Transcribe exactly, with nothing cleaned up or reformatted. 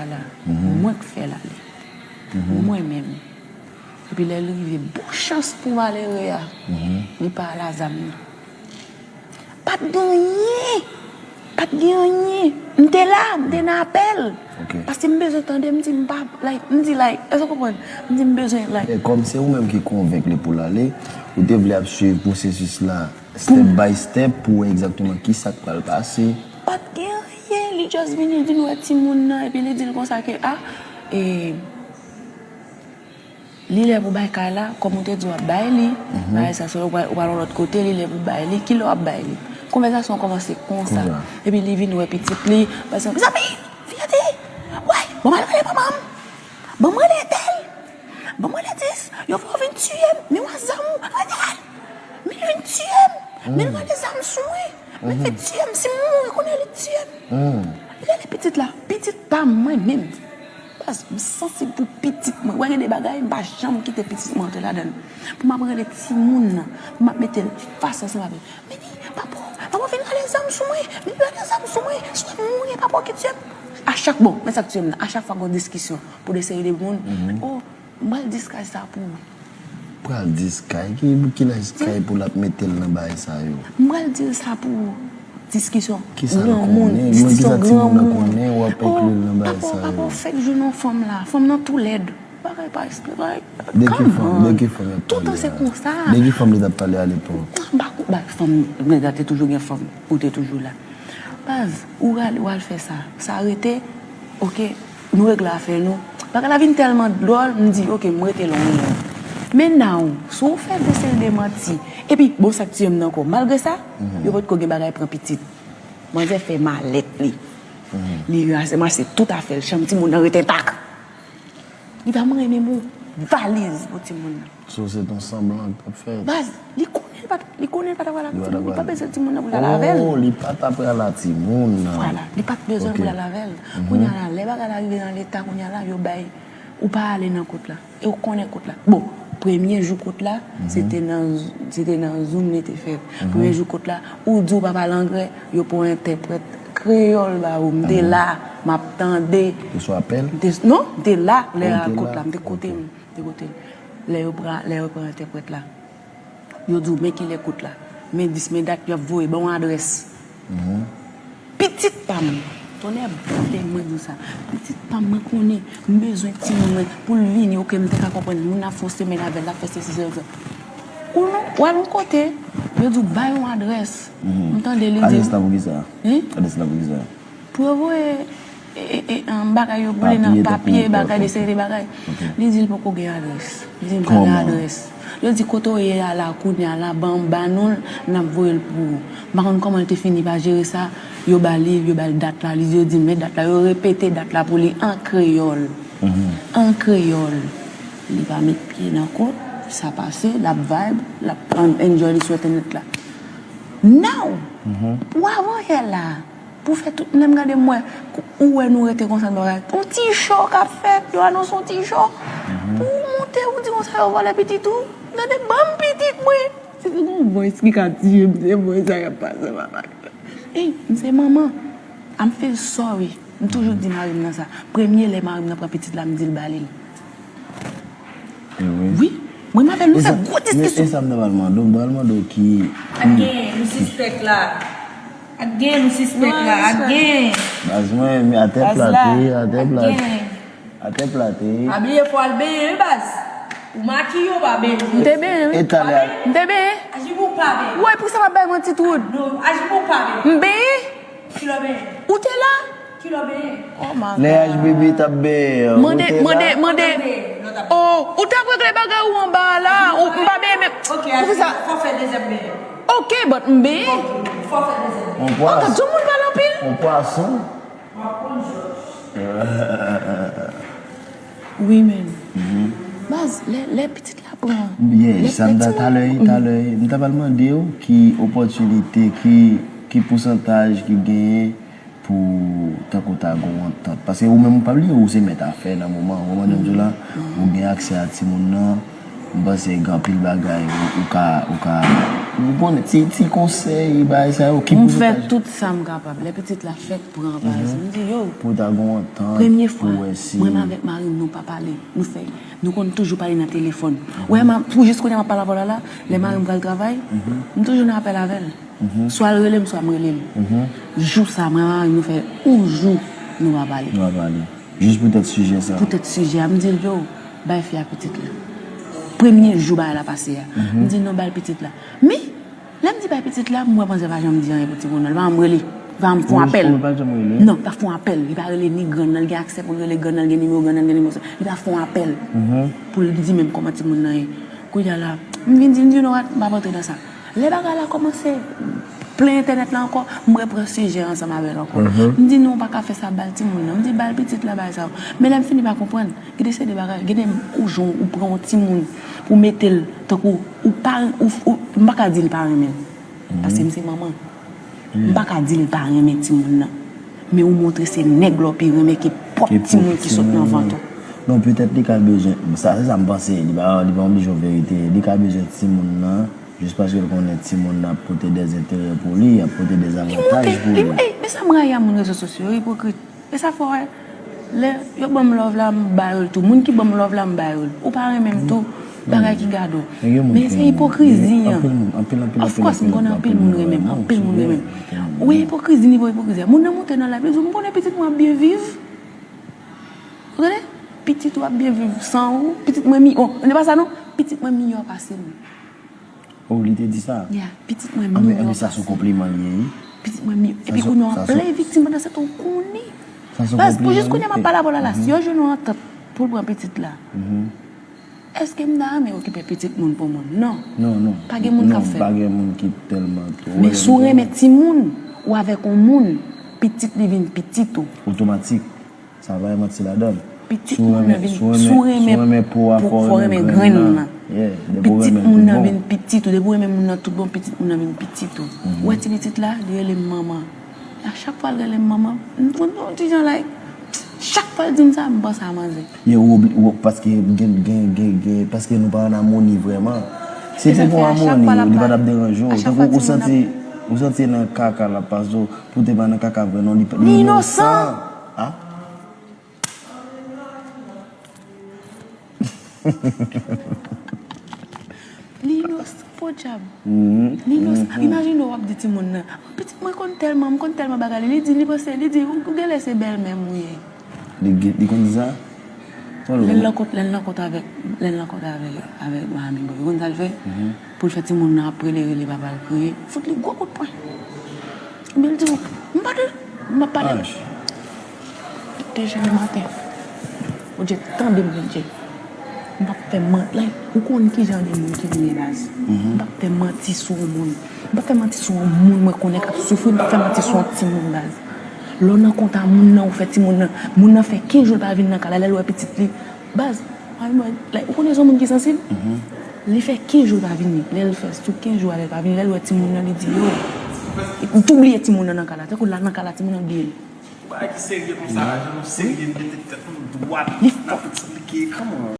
Kay la. Mwen k fè l ale. Mwen menm. Epi lè l rive, bon chans pou malere a, li pa al a zam nan. Pa t gen anyen. Pa t gen anyen. M te la, m te nan apèl. Paske m bezwen tande, m di m pa, like, m di, like, èske w konprann? M di m bezwen, like. E kòm se ou menm ki konvenk li pou l ale, ou te vle ap swiv pwosesis la step by step pou wè egzakteman kisa k pral pase. Pa t gen anyen, li just vini, vin wè timoun nan, epi li di l konsa ke, a, e, li lè pou bay kay la, kòm ou te di w ap bay li, bagay sa, se ou pral, ou pral yon lòt kote, li lè pou bay li, kilè w ap bay li? Konvèsasyon an kòmanse konsa. Epi li vin wè pitit li, pa egzanp, "Mezanmi, Fiyati, woy, ban m al rele manman m. Ban m rele entèl. Ban m rele dis. Yo fè w vin tiye m. Men w a zam ou. Rele l. Men l vin tiye m. Men l rele zam sou mwen. Men l vin tiye m. Si m mouri, kounye a li tiye m." Li rele pitit la. Pitit pa mwen menm. Baz, m sansib pou pitit mwen. Wè, gen de bagay, m pa janm kite pitit mwen antre ladan l. Pou m ap rele timoun nan, pou m ap mete l fas ansanm avè l. Men li, papa, papa vin rale zam sou mwen. Vin rale zam sou mwen. Si m mouri, papa ki tiye m. A chak, bon, men sa k tiye m nan. A chak fwa gen diskisyon pou de seri de moun, oh, m pral di Sky sa pou ou. Pral di Sky, ki, ki lè Sky pou l ap mete l nan bagay sa yo? M pral di l sa pou ou. Diskisyon granmoun, diskisyon granmoun. Ki sa l konnen? Mwen, ki sa timoun nan konnen, w ap enkli l nan bagay sa yo? Oh, papa, papa, w fèk jwenn yon fanm la. Fanm nan tou lèd. Bagay pa espre, bagay. De ki fanm, de ki fanm y ap pale a? Toutan se konsa. De ki fanm li t ap pale alepòk? Ba, ba, fanm, nèg la te toujou gen fanm, ou te toujou la. Baz, ou rale, w al fè sa. Sa rete, oke, nou regle afè nou. Bagay la vin tèlman dwòl, m di, oke, m rete lwen. Men now, si w fè de seri de manti, epi, bon, sa k tiye m nan kò. Malgre sa, yo potko gen bagay pran pitit. Manzè fè malèt li. Li rase, mache tout afè l, chanm timoun nan ret entak. Li pa manyen menm yon valiz pou timoun nan. So, se t on sanblan k t ap fèt. Baz, li konnen li pa t, li konnen li pa t ap pral ak timoun. Li pa bezwen timoun nan pou l al avè l. Oh, li pa t ap pral ak timoun nan. Vwala, li pa t bezwen l pou l al avè l. Kounye a la, lè bagay la rive nan leta, kounye a la, yo bay, ou pa ale nan kout la. E ou konnen kout la. Bon, premye jou kout la, se te nan, se te nan Zoom li te fèt. Premye jou kout la, ou di w pa pale anglè, yo pran entèprèt kreyòl ba ou. M te la, m ap tande. Ou sou apèl? M te, non, m te la, lè kout la, m te kote, m te kote. Lè yo pran, lè yo pran entèprèt la, yo di w, men kilè kout la, men dis, men dat, y ap voye, ban w adrès. Pitit pa m, tonnè boule mwen di w sa. Pitit pa m, mwen konnen, m bezwen timoun mwen, pou l vini, oke, m te ka konprann, moun ap fè yon semèn avè l, l ap fè sesi, sela. Ou non, w al yon kote, yo di w, bay yon adrès. M tande li di. Adrès la pou kisa? Adrès la pou kisa? Pou yo voye, e, e, e, an, bagay yo boule nan papye, bagay, de seri de bagay. Li di l poko gen adrès. Li di m pa gen adrès. Yo di kote w ye a la, kounye a la, ban, ban nou l, n ap voye l pou ou. M pa konn kòman l te fini pa jere sa. Yo ba li, yo ba l dat la. Li di, yo di, men dat la. Yo repete dat la pou li an kreyòl. An kreyòl. Li pa met pye nan kont, sa pase, l ap vibe, l ap enjoy li sou entènèt la. Now, ou avanyè la. Pou fè tout, lè m gade m wè, ou wè nou rete konsa, nou pa yon ti cho k ap fèt, yo anonse yon ti cho. Pou ou monte, ou di konsa, yo vòlè pitit ou. Gade, ban m pitit mwen. Se te yon bon esplikatif, se bon sa k ap pase, papa. Ey, m se manman. I'm feel sorry. M toujou di mari m nan sa. Premye lè mari m nan pran pitit la, m di l ba li l. Wi. Mwen m avè l, nou fè gwo diskisyon. E sa m ta pral mande w, m ta pral mande w ki. Ak gen, nou sispèk la. Ak gen, nou sispèk la. Ak gen. Baz mwen, atè plate, atè plate. Atè plate. Pa bliye fò al benyen, wi, baz. Ou makiye, ou pa benyen. M te benyen, wi. E talè. M te benyen. Aji pou pa benyen. Woy, poukisa w ap bay mwen ti twoud? Non, aji pou pa benyen. M benyen? Kilè w benyen? Ou te la? Kilè w benyen? Oh my God. Lè H B B t ap benyen, ou te la? Mande, mande, mande. Oh, ou t ap regle bagay ou anba a la, ou m pa benyen menm. Ok, poukisa? Fò fè dezyèm benyen. Ok, but m benyen. Ok, fò fè dezyèm benyen. On pwason. Yon pwason. Wi, men. Baz, lè, lè pitit la pran. Yeah, lè sa m ta talè, talè, m ta pral mande w ki opòtinite, ki, ki pousantaj ki genyen pou tankou ta gen yon antant. Paske ou menm ou pa bliye, ou se mèt afè nan moman an. Ou konprann sa m di w la? Ou gen aksè a timoun nan. M panse gen anpil bagay ou, ou ka, ou ka, ou konnen, ti, ti konsèy, bagay sa yo, ki pou nou fè tout sa m kapab. Lè pitit la fèk pran, pa egzanp, m di, yo, pou ta gen yon antant, premye fwa, pou wè si mwen menm avèk mari m, nou pa pale. Nou fè, nou konn toujou pale nan telefòn. Ou wè, pou jis kounye a m ap pale avè w la, la, lè mari m pral travay, m toujou nan apèl avè l. Swa l rele m, swa m rele l. Jou sa, mwen ak mari m, nou fè yon jou, nou pa pale. Nou pa pale. Jis poutèt sijè sa. Poutèt sijè a, m di l, yo, bay fi a pitit la. Premye jou bagay la pase a. M di, non, bay l pitit la. Men, lè m di bay pitit la, m wè manzè pa janm di anyen pou timoun nan. Li pa janm rele. Li pa janm fè yon apèl. Ou pa janm rele? Non, li pa fè yon apèl. Li pa rele ni grann nan, li gen aksè pou l rele grann nan, li gen nimewo grann nan, li gen nimewo sa. Li pa fè yon apèl pou l di menm kòman timoun nan ye. Kounye a la, m vin di, m di, you know what, m p ap antre nan sa. Lè bagay la kòmanse, plen entènèt la ankò, m repran sijè ansanm avè l ankò. M di, "Non, ou pa ka fè sa, ba l timoun nan." M di, "Ba l pitit la, ba l sa." Men lè m fini pa konprann, gen de seri de bagay, gen de ou jan ou pran yon timoun pou mete l tankou ou pa, ou, ou, m pa ka di l pa renmen l. Paske m se manman. M pa ka di l pa renmen timoun nan. Men ou montre se nèg la w pi renmen ke pwòp timoun ki sot nan vant ou. Non, petèt li ka bezwen, sa se sa m panse, li pa, li pa oblije yon verite. Li ka bezwen timoun nan, jis paske l konnen timoun nan ap pote dè enterè pou li, ap pote dè avantaj pou li. Ey, men sa m rayi a moun rezo sosyo yo, ipokrit. E sa fè w wè, lè yo ban m love la, m ba yo l tou. Moun ki ban m love la, m ba yo l. Ou pa renmen m tou, bagay ki gade w. Men se ipokrizi an. Of course, m konnen anpil moun renmen m, anpil moun renmen m. Ou wè ipokrizi, nivo ipokrizi a. Moun nan monte nan live, li di w, "M konnen pitit mwen ap byen viv." Ou tande? "Pitit ou ap byen viv san ou, pitit mwen mi-, oh, se pa sa non, pitit mwen miyò pase m." Oh, li te di sa? Ya, pitit mwen miyò pase m. Anben, anben, sa se yon konpliman li ye, wi. Pitit mwen miyò. Epi kounye a w ap plenyen viktim pandan se tan w konnen. Sa se yon konpliman. Baz, pou jis kounye a m ap pale avè w la la, si yo jwenn yon antant pou l pran pitit la, èske m ta renmen okipe pitit moun pou moun? Non. Non, non. Pa gen moun k ap fè l. Non, pa gen moun ki tèlman twò renmen moun. Men si w renmen timoun, ou avèk yon moun, pitit li vin pitit ou. Otomatik. Sa pa gen manti ladan l. Pitit moun nan vin, si w renmen, si w renmen po a, fò w renmen grenn nan. Yeah, depi w renmen l tout bon. Pitit moun nan vin pitit ou, depi w renmen moun nan tout bon, pitit moun nan vin pitit ou. Ou wè ti pitit la, li rele m manman. A chak fwa l rele m manman, m, m, m, ti jan like, chak fwa l di m sa, m panse a manzè. Yeah, ou obli-, ou, paske gen, gen, gen, gen, paske nou pa an amoni vrèman. Si te gen yon amoni, li pa t ap deranje w. Tankou ou santi, ou santi nan kaka l ap pase w, pou te pa nan kaka vre non, li, li inosan. Ah? Li inosan, podyab. Li inosan. Imajine w ap di timoun nan, "Pitit mwen konn tèlman, m konn tèlman bagay li." Li di, li panse, li di, "Ou, ou genlè se bèlmè m ou ye." Li, li konn di sa? Lè l nan kont, lè l nan kont avèk, lè l nan kont avèk, avèk Miami Boy, ou konn sa l fè? Pou l fè timoun nan ap rele, rele papa l kriye, fout li gwo kout pwen. Epi l di w, "M pa te, m pa pale." Dejene maten. Bondye tande m, Bondye. M p ap fè manti. Like, ou konn ki jan de moun ki m ye, baz. M p ap fè manti sou yon moun. M p ap fè manti sou yon moun mwen konnen k ap soufri. M p ap fè manti sou yon timoun, baz. Lè w nan kont a moun nan, ou fè timoun nan, moun nan fè kenz jou l pa vin nan kay la, lè l wè pitit li, baz, ay mwen, like, ou konnen se yon moun ki sansib? Li fè kenz jou l pa vini. Lè l fè sou kenz jou a, lè l pa vini, lè l wè timoun nan, li di, "Yo." Li tou bliye timoun nan nan kay la. Tankou l al nan kay la, timoun nan bliye l. Ou bagay ki serye konsa, nou serye, nou mete tèt nou dwat, n ap eksplike, come on.